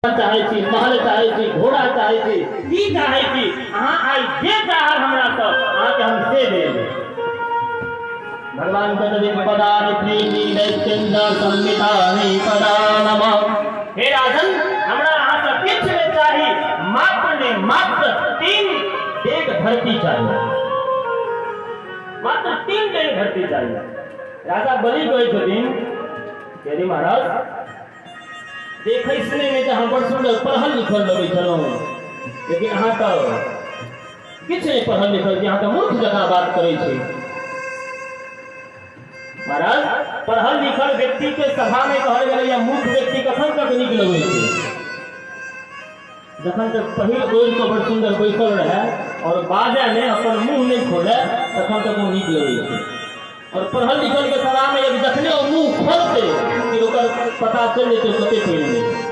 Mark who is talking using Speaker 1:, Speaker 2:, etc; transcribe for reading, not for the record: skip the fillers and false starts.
Speaker 1: चाहै छी, महल चाहै छी, घोड़ा चाहै छी, की चाहै छी अहाँ? आइ जे चाहब हमरासँ, अहाँके हम से देब। भगवान कहै पदानि त्रीणि दैत्येन्द्र संमितानि पदा नमः। हे राजन, हमरा अहाँसँ किछु नहि चाही, मात्र ने मात्र 3 डेग धरती चाही, मात्र 3 डेग धरती चाही। राजा बलि कहै छथिन, यदि महाराज, देखै सुनैमे तऽ अहाँ बड़ सुन्दर पढ़ल लिखल लगै छलहुँ, लेकिन अहाँ तऽ किछु नहि पढ़ल लिखल छी, अहाँ तऽ मूर्ख जकाँ बात करै छी। महाराज, पढ़ल लिखल व्यक्ति के सभा में कहल गेलै मूर्ख व्यक्ति कखन तक नीक लगै छै? जखन तक पहिल ओढ़ि कऽ बड़ सुन्दर बैसल रहए और बाजय नहि, अपन मुँह नहि खोले, तखन तक ओ नीक लगै छै। और पढ़ल लिखल के सभा में यदि जखने ओ मुँह खोलतै कि ओकर पता चलि जेतै कते पढ़ि नहि।